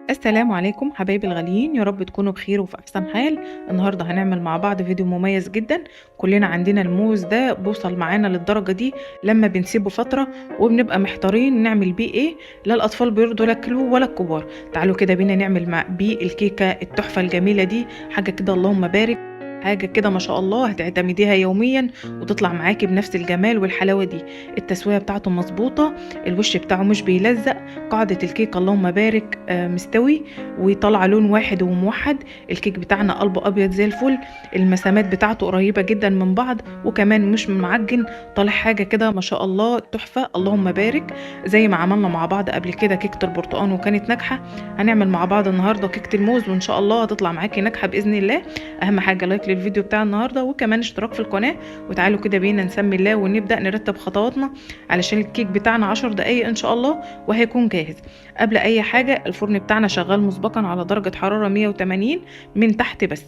السلام عليكم حبايبي الغاليين، يا رب تكونوا بخير وفي احسن حال. النهارده هنعمل مع بعض فيديو مميز جدا. كلنا عندنا الموز ده بوصل معانا للدرجة دي لما بنسيبه فترة وبنبقى محتارين نعمل بيه ايه، لا الاطفال بيرضوا ياكلوه ولا الكبار. تعالوا كده بينا نعمل مع بيه الكيكه التحفة الجميلة دي، حاجة كده اللهم بارك، حاجة كده ما شاء الله هتعتمديها يوميا وتطلع معاكي بنفس الجمال والحلاوة دي. التسوية بتاعته مظبوطة، الوش بتاعه مش بيلزق، قاعدة الكيك اللهم بارك مستوي وطالعة لون واحد وموحد. الكيك بتاعنا قلبه أبيض زي الفل، المسامات بتاعته قريبة جدا من بعض وكمان مش معجن، طالع حاجة كده ما شاء الله تحفة اللهم بارك. زي ما عملنا مع بعض قبل كده كيكة البرتقال وكانت ناجحة، هنعمل مع بعض النهاردة كيكة الموز وإن شاء الله هتطلع معاكي ناجحة بإذن الله. أهم حاجة like للفيديو بتاع النهارده وكمان اشتراك في القناة، وتعالوا كده بينا نسمي الله ونبدا نرتب خطواتنا علشان الكيك بتاعنا 10 دقايق ان شاء الله وهيكون جاهز. قبل اي حاجة الفرن بتاعنا شغال مسبقا على درجه حرارة 180 من تحت بس.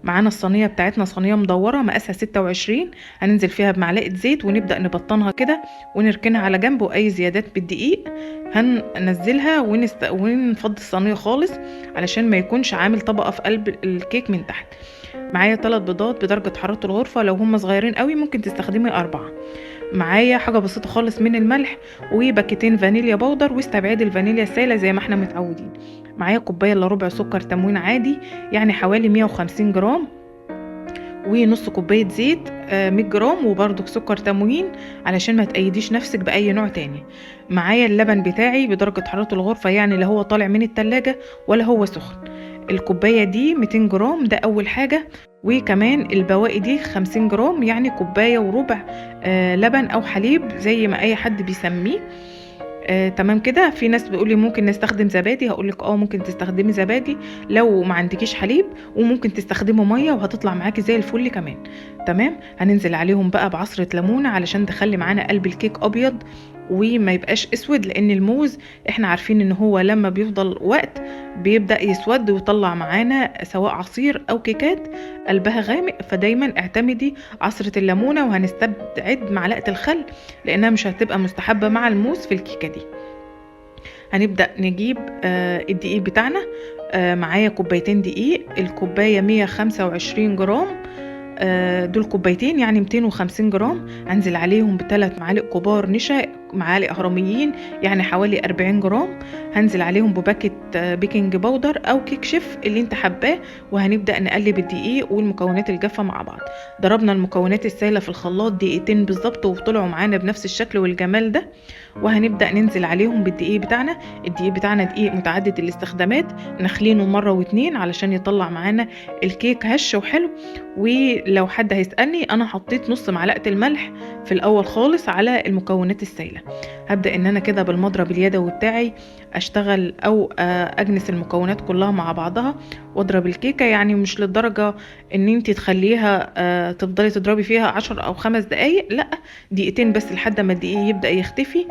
معانا الصينية بتاعتنا صينية مدورة مقاسها 26، هننزل فيها بمعلقه زيت ونبدا نبطنها كده ونركنها على جنب، واي زيادات بالدقيق هننزلها ونفضي الصينية خالص علشان ما يكونش عامل طبقه في قلب الكيك من تحت. معايا 3 بيضات بدرجة حرارة الغرفة، لو هم صغيرين قوي ممكن تستخدمي 4. معايا حاجة بسيطة خالص من الملح وباكيتين فانيليا powder، واستبعدي الفانيليا السائلة زي ما احنا متعودين. معايا كوباية الا ربع سكر تموين عادي يعني حوالي 150 جرام، ونص كوباية زيت 100 جرام، وبرده سكر تموين علشان ما تقيديش نفسك بأي نوع تاني. معايا اللبن بتاعي بدرجة حرارة الغرفة، يعني لا هو طالع من التلاجة ولا هو سخن. الكوباية دي 200 جرام ده أول حاجة، وكمان البواقي دي 50 جرام يعني كوباية وربع لبن أو حليب زي ما أي حد بيسميه. تمام كده. في ناس بيقولي ممكن نستخدم زبادي، هقولك ممكن تستخدمي زبادي لو ما عندكيش حليب، وممكن تستخدمي مية وهتطلع معاكي زي الفل كمان. تمام. هننزل عليهم بقى بعصره ليمونه علشان تخلي معانا قلب الكيك ابيض وما يبقاش اسود، لان الموز احنا عارفين ان هو لما بيفضل وقت بيبدا يسود ويطلع معانا سواء عصير او كيكات قلبها غامق، فدايما اعتمدي عصره الليمونه. وهنستبعد معلقه الخل لانها مش هتبقى مستحبة مع الموز في الكيكه دي. هنبدا نجيب الدقيق بتاعنا. معايا كوبايتين دقيق، الكوباية 125 جرام، دول كوبايتين يعني 250 جرام. هنزل عليهم ب3 معالق كبار نشا، معالق هرميين يعني حوالي 40 جرام. هنزل عليهم بباكت baking powder او كيك شيف اللي انت حباه، وهنبدا نقلب الدقيق والمكونات الجافه مع بعض. ضربنا المكونات السائلة في الخلاط دقيقتين بالظبط وطلعوا معانا بنفس الشكل والجمال ده. وهنبدا ننزل عليهم بالدقيق بتاعنا. الدقيق بتاعنا دقيق متعدد الاستخدامات، نخلينه مرة واتنين علشان يطلع معانا الكيك هش وحلو. ولو حد هيسالني انا حطيت نص معلقه الملح في الاول خالص على المكونات السائلة. هبدا ان انا كده بالمضرب اليدوي بتاعي اشتغل او اجنس المكونات كلها مع بعضها واضرب الكيكه، يعني مش للدرجة ان انت تخليها تفضلي تضربي فيها 10 او 5 دقايق، لا دقيقتين بس لحد ما الدقيق يبدا يختفي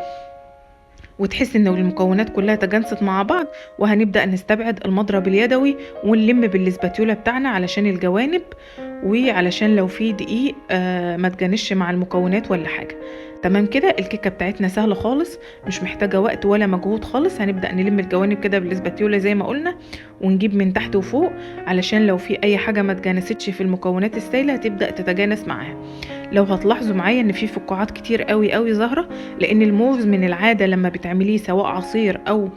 وتحس ان المكونات كلها تجانست مع بعض. وهنبدا نستبعد المضرب اليدوي ونلم بالاسباتيولا بتاعنا علشان الجوانب وعلشان لو في دقيق ما تجانش مع المكونات ولا حاجة. تمام كده. الكيكه بتاعتنا سهلة خالص، مش محتاجه وقت ولا مجهود خالص. هنبدا نلم الجوانب كده بالاسباتيولا زي ما قلنا، ونجيب من تحت وفوق علشان لو في اي حاجة ما تجانستش في المكونات السائلة هتبدا تتجانس معاها. لو هتلاحظوا معايا ان في فقاعات كتير قوي قوي ظاهره، لان الموز من العادة لما بتعمليه سواء عصير او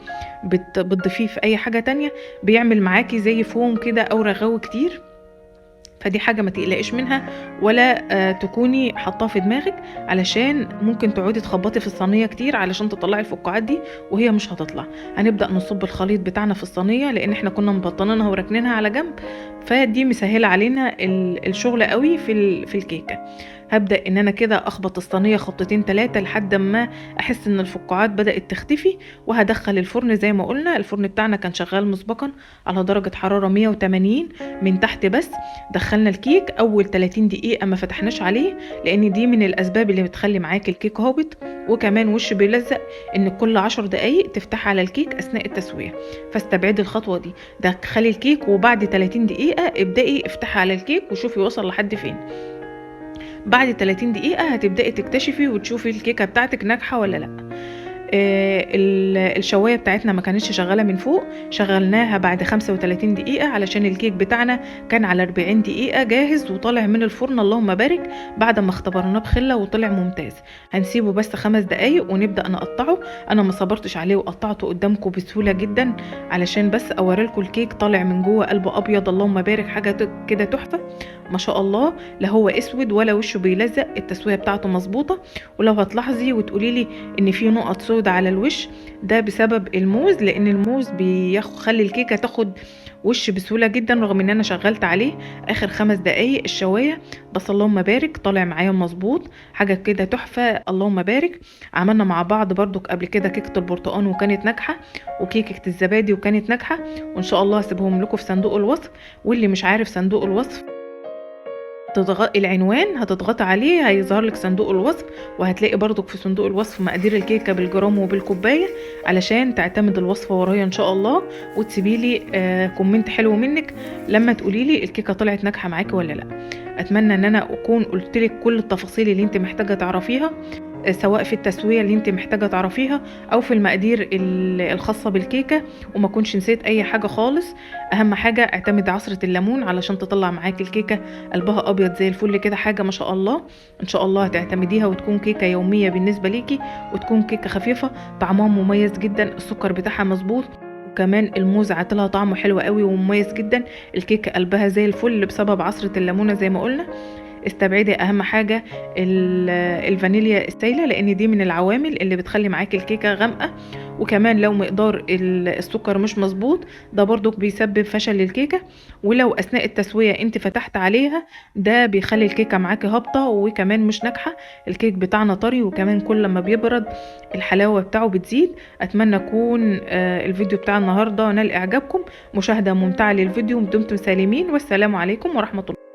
بتضيفيه في اي حاجة تانية بيعمل معاكي زي فوم كده او رغاوي كتير، فدي حاجة ما تقلقيش منها ولا تكوني حطاها في دماغك، علشان ممكن تقعدي تخبطي في الصينية كتير علشان تطلعي الفقاعات دي وهي مش هتطلع. هنبدا نصب الخليط بتاعنا في الصينية لان احنا كنا مبطنينها وراكنينها على جنب، فدي مسهلة علينا الشغل قوي في الكيكه. هبدا ان انا كده اخبط الصينية خبطتين 3 لحد ما احس ان الفقاعات بدات تختفي، وهدخل الفرن زي ما قلنا. الفرن بتاعنا كان شغال مسبقا على درجه حرارة 180 من تحت بس. دخلنا الكيك اول 30 دقيقة ما فتحناش عليه، لان دي من الاسباب اللي بتخلي معاك الكيك هابط وكمان وش بيلزق، ان كل 10 دقايق تفتح على الكيك اثناء التسوية، فاستبعدي الخطوة دي. دخلي الكيك وبعد 30 دقيقة ابدأي افتحي على الكيك وشوفي وصل لحد فين. بعد 30 دقيقة هتبدأي تكتشفي وتشوفي الكيكة بتاعتك ناجحة ولا لأ. الشوايه بتاعتنا ما كانتش شغالة من فوق، شغلناها بعد 35 دقيقة علشان الكيك بتاعنا كان على 40 دقيقة جاهز وطالع من الفرن، اللهم بارك، بعد ما اختبرناه بخله وطلع ممتاز. هنسيبه بس 5 دقايق ونبدا نقطعه. انا ما صبرتش عليه وقطعته قدامكم بسهولة جدا علشان بس اوريلكم الكيك طالع من جوه قلبه ابيض، اللهم بارك، حاجة كده تحفة ما شاء الله، لا هو اسود ولا وشه بيلزق، التسوية بتاعته مظبوطة. ولو هتلاحظي وتقولي لي ان في نقط سودا على الوش، ده بسبب الموز، لان الموز بيخلي الكيكه تاخد وش بسهولة جدا، رغم ان انا شغلت عليه اخر 5 دقايق الشوايه، بس اللهم بارك طالع معايا مظبوط، حاجة كده تحفة اللهم بارك. عملنا مع بعض برضو قبل كده كيكة البرتقال وكانت ناجحة، وكيكه الزبادي وكانت ناجحة، وان شاء الله هسيبهم لكم في صندوق الوصف. واللي مش عارف صندوق الوصف تضغط العنوان هتضغطي عليه هيظهر لك صندوق الوصف، وهتلاقي برضك في صندوق الوصف مقادير الكيكه بالجرام وبالكوبايه علشان تعتمد الوصفة ورايا ان شاء الله، وتسيبي لي comment حلو منك لما تقولي لي الكيكه طلعت ناجحة معاكي ولا لا. اتمنى ان انا اكون قلت لك كل التفاصيل اللي انت محتاجه تعرفيها، سواء في التسوية اللي انت محتاجه تعرفيها او في المقادير الخاصة بالكيكه، وما كنتش نسيت اي حاجة خالص. اهم حاجة اعتمد عصره الليمون علشان تطلع معاكي الكيكه قلبها ابيض زي الفل كده، حاجة ما شاء الله. ان شاء الله هتعتمديها وتكون كيكة يومية بالنسبة ليكي، وتكون كيكة خفيفة طعمها مميز جدا، السكر بتاعها مظبوط، وكمان الموز عطلها طعمه حلو قوي ومميز جدا. الكيكه قلبها زي الفل بسبب عصره الليمونه زي ما قلنا. استبعدي اهم حاجة الفانيليا السايله، لان دي من العوامل اللي بتخلي معاكي الكيكه غامقه، وكمان لو مقدار السكر مش مظبوط ده برضك بيسبب فشل للكيكه، ولو اثناء التسوية انت فتحت عليها ده بيخلي الكيكه معاكي هابطة وكمان مش ناجحة. الكيك بتاعنا طري، وكمان كل ما بيبرد الحلاوة بتاعه بتزيد. اتمنى اكون الفيديو بتاع النهارده نال اعجابكم، مشاهده ممتعة للفيديو، دمتم سالمين، والسلام عليكم ورحمة الله.